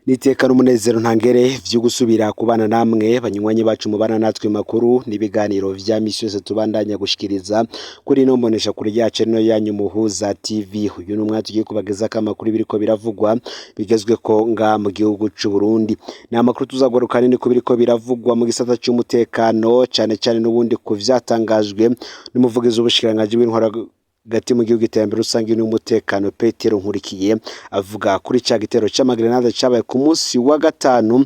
N'iteka n'umunezero ntangere vyo gusubira kubana namwe banywanyi bacu mubana natwe makuru n'ibiganiro vya misi yose tubandanya gushikiriza kuri ino mbonesha kure yacu ino yanyu Muhuza TV. Uyu ni umwanya tugiye kubagezako amakuru biriko biravugwa bigezweko nga mu gihugu c'u Burundi. Ni amakuru tuzagaruka nini ku biriko biravugwa mu gisata c'umutekano, cane cane n'ubundi ku vyatangajwe n'umuvugizi w'ubushikiranganji bw'intwaro hagati mu gihugu, iterambere rusange n'umutekano, Petero Nkurikiye, avuga kuri ca gitero c'amagrenade cabaye ku munsi wa gatanu,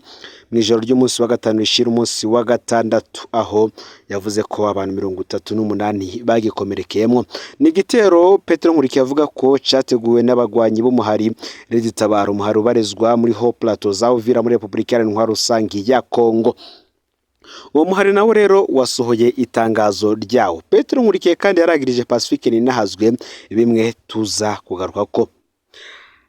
mw'ijoro ry'umunsi wa gatanu rishira umunsi wa gatandatu, aho yavuze ko abantu 38 bagikomerekeyemwo. Ni igitero Petero Nkurikiye avuga ko categuwe n'abagwanyi b'umuhari Red Tabara, umuhari ubarizwa muri Haut Plateau za Uvira muri Republika Iharanira Intwaro Rusangi ya Congo. Uwo muhari nawo rero wasohoye itangazo ryawo. Petero Nkurikiye kandi yaragirije Pacifique Ninahazwe bimwe tuza kugaruka ko.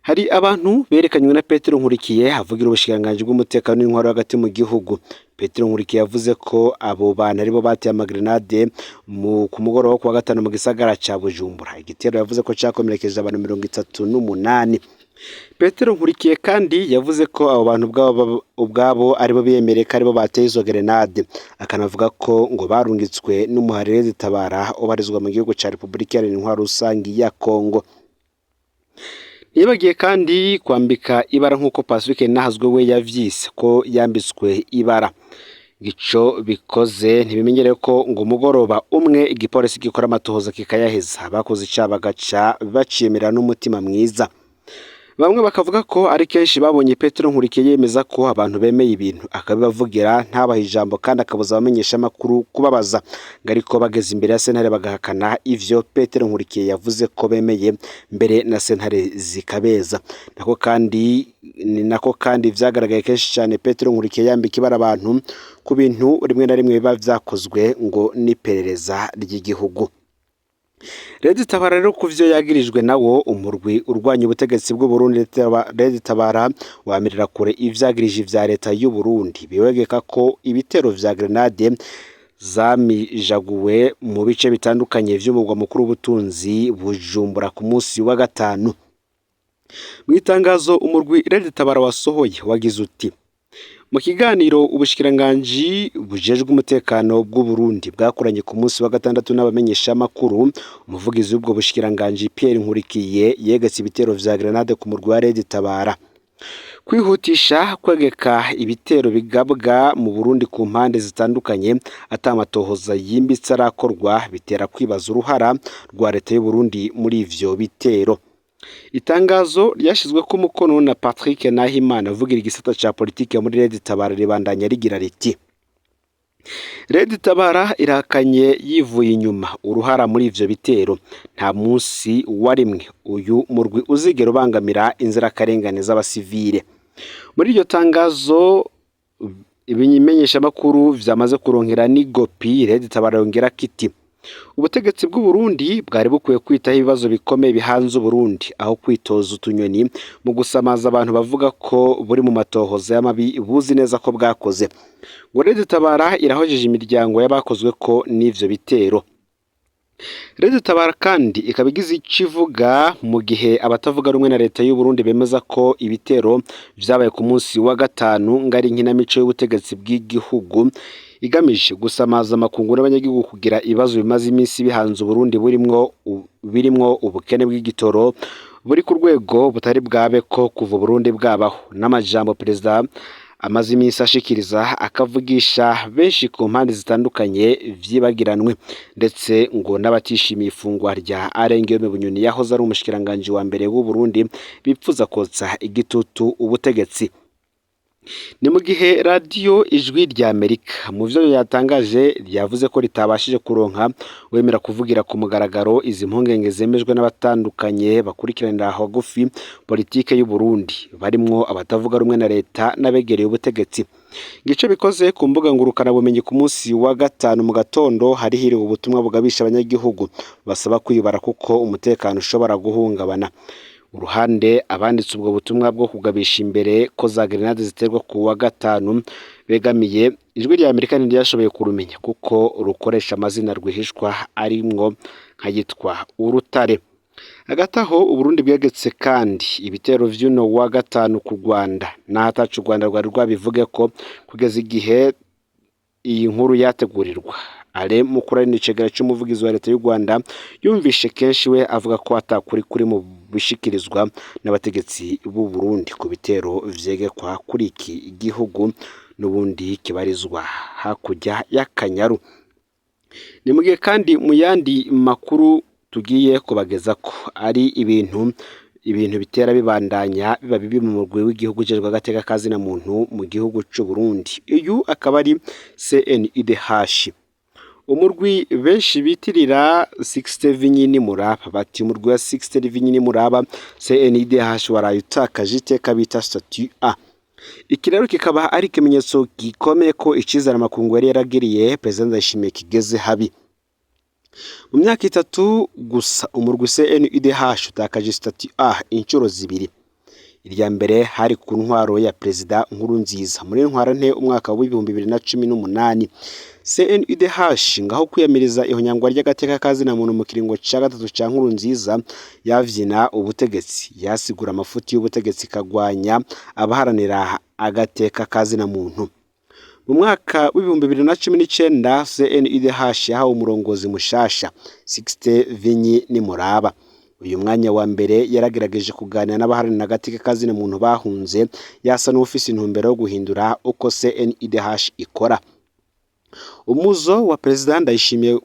Hari abantu berekanywe na Petero Nkurikiye avugira ubushikiranganji bw'umutekano n'intwaro hagati mu gihugu. Petero Nkurikiye yavuze ko abo bantu aribo bateye amagrenade mu ku mugoroba wo kuwa gatanu mu gisagara ca Bujumbura. Igitero yavuze ko cakomerekeje abantu 38. Petero Nkurikiye kandi yavuze ko abo bantu ubwabo aribo biyemereye ko aribo bateye izo grenade, akanavuga ko ngo barungitswe n'umuhari Tabara ubarizwa mu gihugu ca Republika Iharanira Intwaro Rusangi ya Congo. Ntiyibagiye kandi kwambika ibara nk'uko Pacifique Nahazwe we yavyise ko yambitswe ibara. Ico bikoze ntibimenyereye ko ngo umugoroba umwe igipolisi gikora amatohoza kikayaheza, abakoze icaha bagaca baciyemera n'umutima mwiza. Bamwe bakavuga ko ari kenshi babonye Petero Nkurikiye yemeza ko abantu bemeye ibintu akabibavugira, ntabahe ijambo kandi akabuza abamenyeshamakuru kubabaza, ngo ariko bageze imbere ya sentare bagahakana ivyo Petero Nkurikiye yavuze ko bemeye, mbere na sentare zikabeza. Nako kandi ni nako kandi vyagaragaye kenshi cane Petero Nkurikiye yambika ibara abantu ku bintu rimwe na rimwe biba vyakozwe ngo n'iperereza ry'igihugu. Red Tabara rero ku vyo yagirijwe nawo, umurwi urwanya ubutegetsi bw'u Burundi Red Tabara wamirira kure ivyagirije vya leta y'u Burundi biwegeka ko ibitero vya grenade zamijaguwe mu bice bitandukanye vy'umugwa mukuru w'ubutunzi Bujumbura ku munsi wa gatanu. Mw'itangazo umurwi Red Tabara wasohoye wagize uti: "Mu kiganiro ubushikiranganji bujejwe umutekano bw'u Burundi bwakoranye ku munsi wa gatandatu n'abamenyeshamakuru, umuvugizi w'ubwo bushikiranganji Pierre Nkurikiye yegetse ibitero vya grenade ku murwi wa Red Tabara. Kwihutisha kwegeka ibitero bigabwa mu Burundi ku mpande zitandukanye ata matohoza yimbitse arakorwa bitera kwibaza uruhara rwa leta y'u Burundi muri ivyo bitero." Itangazo ryashizweko umukono na Patrick Nahimana avugira igisata ca politike muri Red Tabara ribandanya rigira riti: "Red Tabara irahakanye yivuye inyuma uruhara muri ivyo bitero. Nta munsi wa rimwe uyu murwi uzigera ubangamira inzirakarengane z'abasivile." Muri iryo tangazo ibimenyeshamakuru vyamaze kuronkera n'igopi, Red Tabara yongera kiti: "Ubutegetsi bw'u Burundi bwari bukwiye kwitaho ibibazo bikomeye bihanze Uburundi aho kwitoza utunyoni mu gusamaza abantu bavuga ko buri mu matohoza y'amabi buzi neza ko bwakoze." Ngo Red Tabara irahojeje imiryango y'abakozweko n'ivyo bitero. Red Tabara kandi ikaba igize ico ivuga mu gihe abatavuga rumwe na leta y'u Burundi bemeza ko ibitero vyabaye ku munsi wa gatanu ngo ari inkinamico y'ubutegetsi bw'igihugu igamije gusamaza amakungu n'abanyagihugu kugira ibibazo bimaze iminsi bihanze Uburundi birimwo ubukene bw'igitoro buri ku rwego butari bwabe ko kuva Uburundi bwabaho, n'amajambo perezida amaze iminsi ashikiriza akavugisha benshi ku mpande zitandukanye vyibagiranwe, ndetse ngo n'abatishimiye ifungwa rya Alain Guillaume Bunyoni yahoze ari umushikiranganji wa mbere w'u Burundi bipfuza kotsa igitutu ubutegetsi. Ni mu gihe radiyo Ijwi rya Amerika mu vyo yatangaje ryavuze ko ritabashije kuronka wemera kuvugira ku mugaragaro izi mpungenge zemejwe n'abatandukanye bakurikiranira hagufi politike y'u Burundi, barimwo abatavuga rumwe na leta n'abegereye ubutegetsi. Igice bikoze ku mbuga ngurukanabumenyi ku munsi wa gatanu mu gatondo hari hiriwe ubutumwa bugabisha abanyagihugu basaba kwibara kuko umutekano ushobora guhungabana. Uruhande abanditse ubwo butumwa bwo kugabisha imbere ko za grenade ziterwa ku wa gatanu begamiye, Ijwi rya Amerika ntiryashoboye kurumenya kuko rukoresha amazina rwihishwa arimwo nk'ayitwa Urutare. Hagati aho Uburundi bwegetse kandi ibitero vy'uno wa gatanu ku Rwanda, naho ataco u Rwanda rwari rwabivuge ko kugeza igihe iyi nkuru yategurirwa. Alain Mukurarinda, icegera c'umuvugizi wa leta y'u Rwanda, yumvishe kenshi we avuga ko atakuri kuri mu bishikirizwa n'abategetsi b'u Burundi ku bitero vyegekwa kuri iki gihugu n'ubundi kibarizwa hakurya y'Akanyaru. Ni mu gihe kandi mu yandi makuru tugiye kubageza ko ari ibintu bitera bibandanya biba bibi mu mugwi w'igihugu ujejwe agateka ka zina muntu mu gihugu c'u Burundi. Uyu akaba ari CNIDH. Umurwi benshi bitirira Sixte Vinyini Muraba, bati umurwi wa Sixte Vinyini Muraba CNIDH waraye utakaje iteka bita statut A. Iki rero kikaba ari ikimenyetso gikomeye ko icizere amakungu yari yaragiriye Perezida Ndayishimiye kigeze habi. Mu myaka 3 gusa umurwi CNIDH utakaje statut A inshuro zibiri. Irya mbere hari ku ntwaro ya Perezida Nkurunziza muri ntwarante umwaka w'2018. CNIDH ngaho kwiyamiriza ihonyangwa ry'agateka ka zina muntu mu kiringo ca gatatu ca Nkurunziza yavyina ubutegetsi, yasigura amafuti y'ubutegetsi kagwanya abaharanira agateka ka zina muntu. Mu mwaka w'2019 CNIDH yahawe umurongozi mushasha Sixte Vinyi Nimuraba. Uyu mwanya wa mbere yaragerageje kuganira n'abaharanira agateka ka zina muntu bahunze, yasa n'uwufise intumbero yo guhindura uko CNIDH ikora. Umuzo wa Perezida Ndayishimiye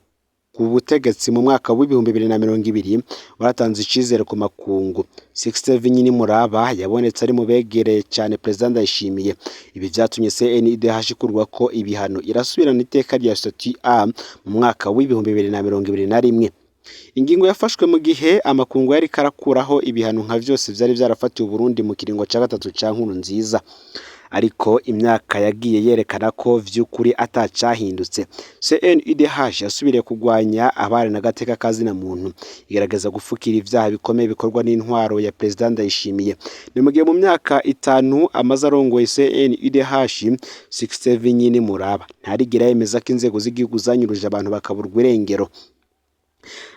ku butegetsi mu mwaka w'2020 waratanze icizere ku makungu. Sixte Vinyini Muraba yabonetse ari mu begereye cyane Perezida Ndayishimiye. Ibi vyatumye CNIDH ikurwa ko ibihano irasubirana iteka rya statut A mu mwaka w'2021. Ingingo yafashwe mu gihe amakungu yari karakuraho ibihano nka vyose vyari vyarafatiwe Burundi mu kiringo ca gatatu ca Nkurunziza. Ariko imyaka yagiye yerekana ko vy'ukuri atacahindutse. CNIDH yasubiriye kugwanya abaharanira agateka ka zina muntu, igerageza gufukira ivyaha bikomeye bikorwa n'intwaro ya Perezida Ndayishimiye. Ni mu gihe mu myaka 5 amaze arongoye CNIDH, Sixte Vinyini Muraba ntarigera yemeza ko inzego z'igihugu zanyuruje abantu bakaburwa irengero.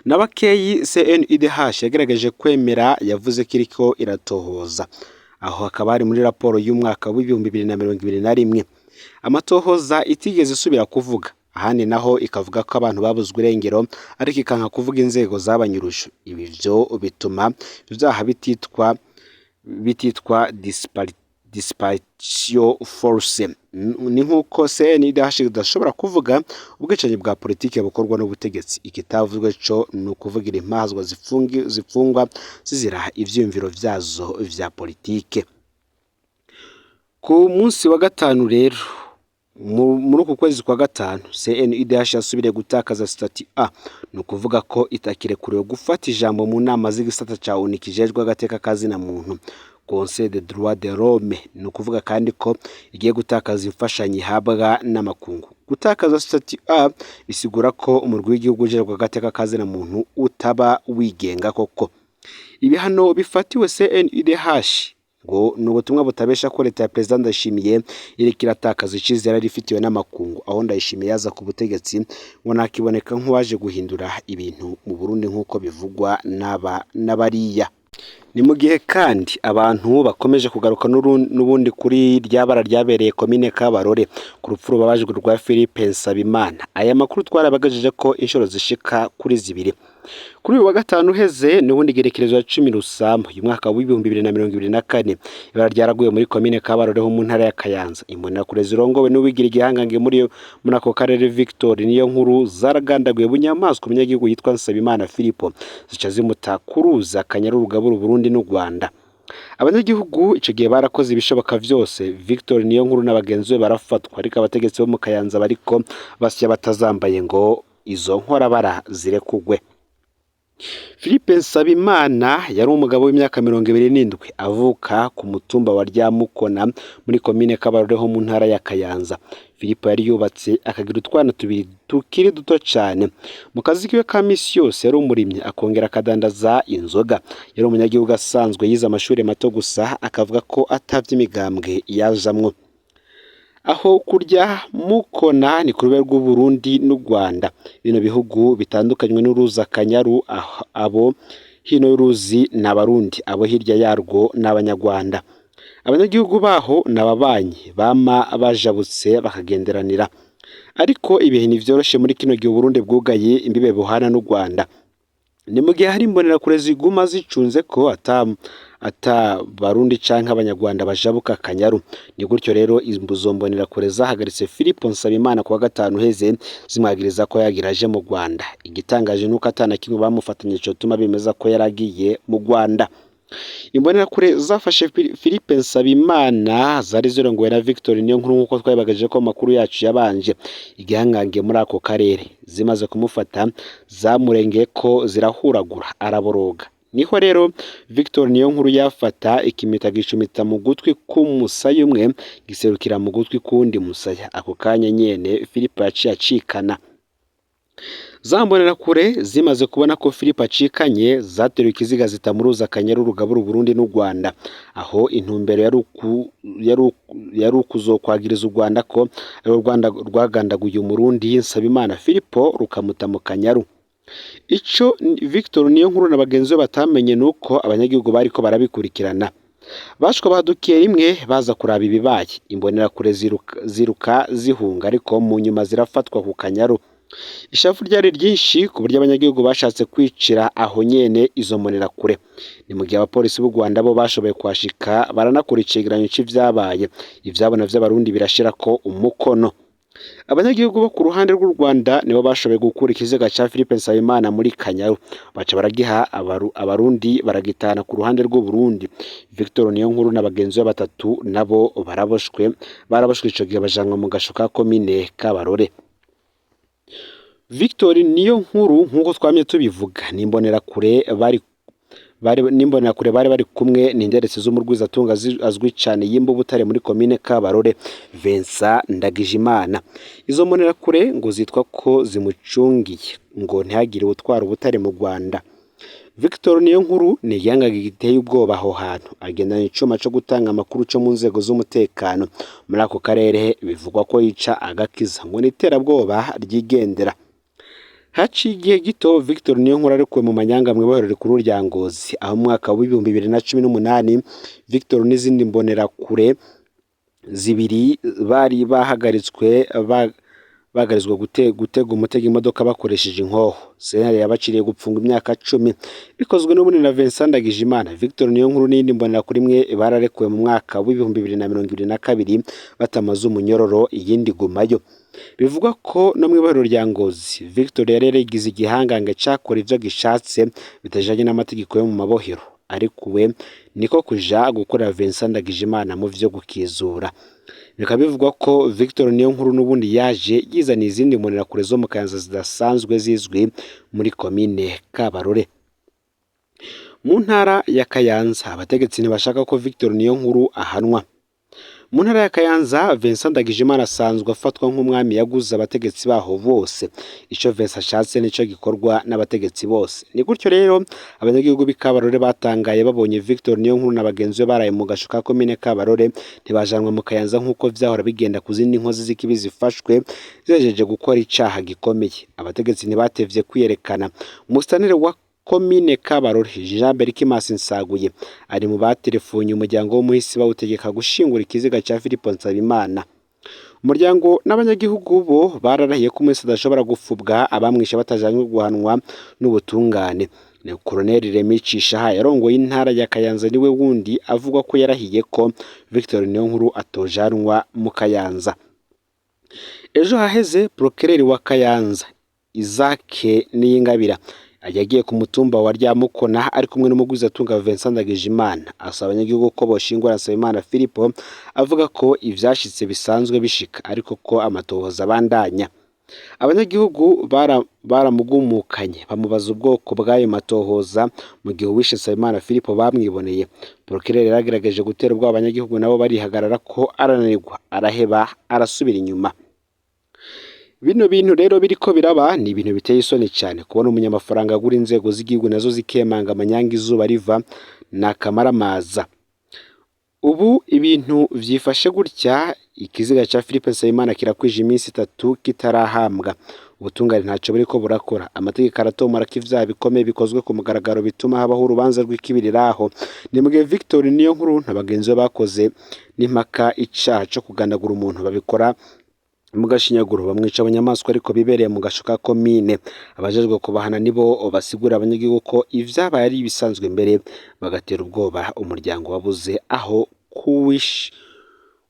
Na bakeyi CNIDH yagerageje kwemera yavuze ko iriko iratohoza. Aho hakaba hari muri raporo y'umwaka w'2021. Amatohoza itigeze isubira kuvuga. Ahandi naho ikavuga ko abantu babuzwe irengero ariko ikanka kuvuga inzego zabanyuruje. Ibi vyo bituma ivyaha bititwa disparition force. Ni nkuko CNIDH idashobora kuvuga ubwicanyi bwa politike bukorwa n'ubutegetsi. Ikitavuzwe co ni ukuvugira impazwa zifungwa zizira ivyiyumviro vyazo vya politike. Ku munsi wa gatanu rero muri uku kwezi kwa gatanu CNIDH yasubiriye gutakaza statut A, ni ukuvuga ko itakirekuriwe gufata ijambo mu nama z'igisata ca ONU kijejwe agateka ka zina muntu, Conseil des droits de l'homme. Ni ukuvuga kandi ko igiye gutakaza imfashanyo ihabwa n'amakungu. Gutakaza statut A bisigura ko umurwi w'igihugu ujejwe agateka ka zina muntu utaba wigenga koko. Ibihano bifatiwe CNIDH ngo ni ubutumwa butabesha ko leta ya Perezida Ndayishimiye iriko iratakaza icizere yari ifitiwe n'amakungu. Aho Ndayishimiye yaza ku butegetsi ngo nakiboneka nk'uwaje guhindura ibintu mu Burundi nk'uko bivugwa n'aba n'abariya. Ni mu gihe kandi abantu bakomeje kugaruka n'ubundi kuri rya bara ryabereye komine Kabarore ku rupfu rubabajwe rwa Philippe Nsabimana. Aya makuru twarabagejeje ko inshuro zishika kuri zibiri. Kuri uyu wa gatanu uheze n'ubundi gerekerezo ya 10 Rusamba uyu mwaka w'2024, ibara ryaraguye muri komine Kabarore ho mu ntara ya Kayanza. Imbonerakure zirongowe n'uwigira igihangange muri ako karere Victor niyo nkuru zaragandaguye bunyamaswa umunyagihugu yitwa Nsabimana Philippe, zica zimuta kuruza Akanyaru rugabura Burundi n'u Rwanda. Abanyagihugu ico gihe barakoze ibishoboka vyose, Victor niyo nkuru na bagenzi be barafatwa, ariko abategetsi bo mu Kayanza bariko basya batazambaye ngo izo nkorabara zirekugwe. Philippe Nsabimana yari umugabo w'imyaka 27 avuka ku mutumba wa Ryamukona muri komine Kabarore ho mu ntara ya Kayanza. Philippe yari yubatse akagira utwana tubiri tukiri duto cane. Mu kazi kiwe ka misi yose yari umurimyi akongera akadandaza inzoga. Yari umunyagihugu asanzwe yize amashuri mato gusa, akavuga ko atavye imigambwe yajamwo. Aho kurya mukona ni ku rube rw'Uburundi n'u Rwanda. Bino bihugu bitandukanywe n'uruzi Akanyaru abo Hino y'uruzi ni Abarundi, abo hirya yarwo ni Abanyarwanda. Abanyagihugu baho ni ababanyi bama bajabutse bakagenderanira. Ariko ibihe ntivyoroshe muri kino gihe Uburundi bwugaye imbibe buhana n'u Rwanda. Ni mu gihe hari imbonerakure ziguma zicunze ko ata Barundi canke Abanyarwanda bajabuka Akanyaru. Ni gutyo rero izo mbonerakure zahagaritse Filipo Nsabimana kuwa gatanu uheze, zimwagiriza ko yagira aje mu Rwanda. Igitangaje nuko ata na kimwe bamufatanye cotuma bemeza ko yaragiye mu Rwanda. Imbonerakure zafashe Philippe Nsabimana zari zirongowe na Victor Niyonkuru, nk'uko twabibagaje ko amakuru yacu yabanje, igihangange muri ako karere. Zimaze kumufata zamurengeye ko zirahuragura, araboroga. Niho rero Victor Niyonkuru yafata ikimita gicumita mu gutwi k'umusaya umwe, giserukira mu gutwi k'uwundi musaya. Ako kanya nyene Philippe yaciye acikana. Za mbonerakure zimaze kubona ko Philippe acikanye, zateruye ikiziga zita mu ruzi Akanyaru rugabura Uburundi n'u Rwanda. Aho intumbero yari ukuzokwagiriza u Rwanda ko ari u Rwanda rwagandaguye Umurundi Nsabimana Filipo rukamuta mu Kanyaru. Ico Victor Niyonkuru na bagenzi be batamenye nuko abanyagihugu bariko barabikurikirana. Bashwa badukiye rimwe baza kuraba ibibaye. Imbonerakure ziruka zihunga, ariko mu nyuma zirafatwa ku Kanyaru. Ishavu ryari ryinshi ku buryo abanyagihugu bashatse kwicira aho nyene izo mbonerakure. Ni mu gihe abapolisi b'u Rwanda bo bashoboye kuhashika, baranakora icegeranyo c'ivyabaye. Ivyabona vy'Abarundi birashirako umukono. Abanyagihugu bo ku ruhande rw'u Rwanda nibo bashoboye gukura ikiziga ca Philippe Nsabimana muri Kanyaru, baca baragiha Abarundi, baragitahana ku ruhande rw'u Burundi. Victor Niyonkuru na bagenzi be batatu nabo baraboshwe ico gihe, bajanwa mu gasho ka komine Kabarore. Victor Niyonkuru, nk'uko twamye tubivuga, n'imbonerakure bari bari n'imbonerakure bari bari kumwe n'inderetse z'umurwizatunga azwi cane yimba ubutare muri komine Kabarore, Vincent Ndagijimana. Izo mbonerakure ngo zitwa ko zimucungiye ngo ntihagire utwara ubutare mu Rwanda. Victor Niyonkuru ni igihangange giteye ubwoba aho hantu, agendana icuma co gutanga amakuru co mu nzego z'umutekano muri ako karere. Bivugwa ko yica agakiza, ngo ni iterabwoba ryigendera. Haciye igihe gito Victor Niyonkuru arekuwe mu manyanga mw'ibohero rikuru rya Ngozi, aho mu mwaka w'2018 Victor n'izindi mbonerakure zibiri bari bahagaritswe bagarizwa gutega umutego imodoka bakoresheje inkoho. Sentare yabaciriye gupfunga imyaka 10, bikozwe n'ubundi na Vincent Ndagijimana. Victor Niyonkuru n'iyindi mbonerakure imwe bararekuwe mu mwaka w'2022 batamaze umunyororo, iyindi gumayo. Bivugwa ko no mw'ibohero rya Ngozi Victor yari yarigize igihangange cakora ivyo gishatse bitajanye n'amategeko yo mu mabohero. Arekuwe niko kuja gukorera Vincent Ndagijimana mu vyo gukizura. Bikaba bivugwa ko Victor Niyonkuru n'ubundi yaje yizaniye izindi mbonerakure zo mu Kayanza zidasanzwe zizwi muri komine Kabarore. Mu ntara ya Kayanza abategetsi ntibashaka ko Victor Niyonkuru ahanwa. Mu ntara ya Kayanza Vincent Ndagijimana asanzwe afatwa nk'umwami yaguze abategetsi baho bose. Ico Vincent ashatse nico gikorwa n'abategetsi bose. Ni gutyo rero abanyagihugu b'i Kabarore batangaye babonye Victor Niyonkuru na bagenzi be baraye mu gasho ka komine Kabarore, ntibajanwa mu Kayanza nk'uko vyahora bigenda ku zindi nkozi z'ikibi zifashwe zihejeje gukora icaha gikomeye. Abategetsi ntibatevye kwiyerekana. Umusitanire wa komine Kabarore Jean Berkimas Nsaguye ari mu batelefonye umuryango w'umuhisi bawutegeka gushingura ikiziga ca Filipo Nsabimana. Umuryango n'abanyagihugu bo bararahiye ko umuhisi adashobora gufubwa abamwishe batajanywe guhanwa n'ubutungane. Ni Colonel Remy Cishaha yarongoye intara ya Kayanza niwe wundi avugwa ko yarahiye ko Victor Niyonkuru atojanwa mu Kayanza. Ejo haheze Procureur wa Kayanza Isaac Niyingabira yagiye ku mutumba wa Ryamukona ari kumwe n'umugwizatunga Vincent Ndagijimana, asaba abanyagihugu ko boshingura Nsabimana Filipo, avuga ko ivyashitse bisanzwe bishika ariko ko amatohoza abandanya. Abanyagihugu baramugumukanye bamubaza ubwoko bw'ayo matohoza mu gihe uwishe Nsabimana Filipo bamwiboneye. Procureur yaragerageje gutera ubwoba abanyagihugu, nabo barihagarara ko arananirwa, araheba arasubira inyuma. Bino bintu rero biriko biraba ni ibintu biteye isoni cyane, kubona umunyamafaranga agura inzego z'igihugu nazo zikemanga amanyanga izuba riva ni akamaramaza. Ubu ibintu vyifashe gutya, ikiziga ca Philippe Nsabimana kirakwije iminsi 3 kitarahambwa. Ubutungane ntaco buriko burakora. Amategeko aratomora ko ivyaha bikomeye bikozwe ku mugaragaro bituma habaho urubanza rw'ikibiriraho. Ni mugihe Victor Niyonkuru na bagenzi be bakoze n'impaka icaha co kugandagura umuntu babikora mu gashinyaguro, bamwica abanyamaswa ariko bibereye mu gasho ka komine. Abajejwe kubahana nibo basigurira abanyagihugu ko ivyabaye ari ibisanzwe, mbere bagatera ubwoba umuryango wabuze aho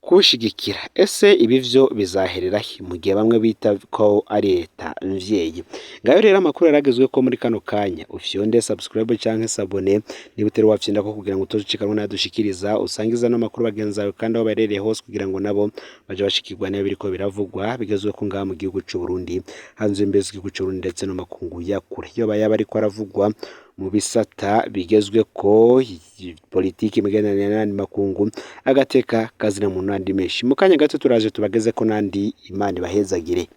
kuwushigikira. Ese ibi vyo bizaherera he mu gihe bamwe bita ko ari leta mvyeyi? Ngayo rero amakuru yaragezwe ko muri kano kanya. Ufyonde subscribe canke s'abonner niba utari wafyonda ko kugira ngo utozicikanwe n'ayadushikiriza, usangiza ano makuru bagenzi bawe kandi aho baherereye hose kugira ngo nabo baje bashikirwa niba biriko biravugwa bigezwe ko ngaha mu gihugu c'u Burundi, hanze y'imbibe z'igihugu c'u Burundi ndetse no mu makungu ya kure. Yoba yaba ariko aravugwa mu bisata bigezweko, politiki, imigenderanire n'ayandi makungu, agateka kazina muntu n'andi menshi. Mu kanya gato turaje tubagezeko n'andi. Imana ibahezagire.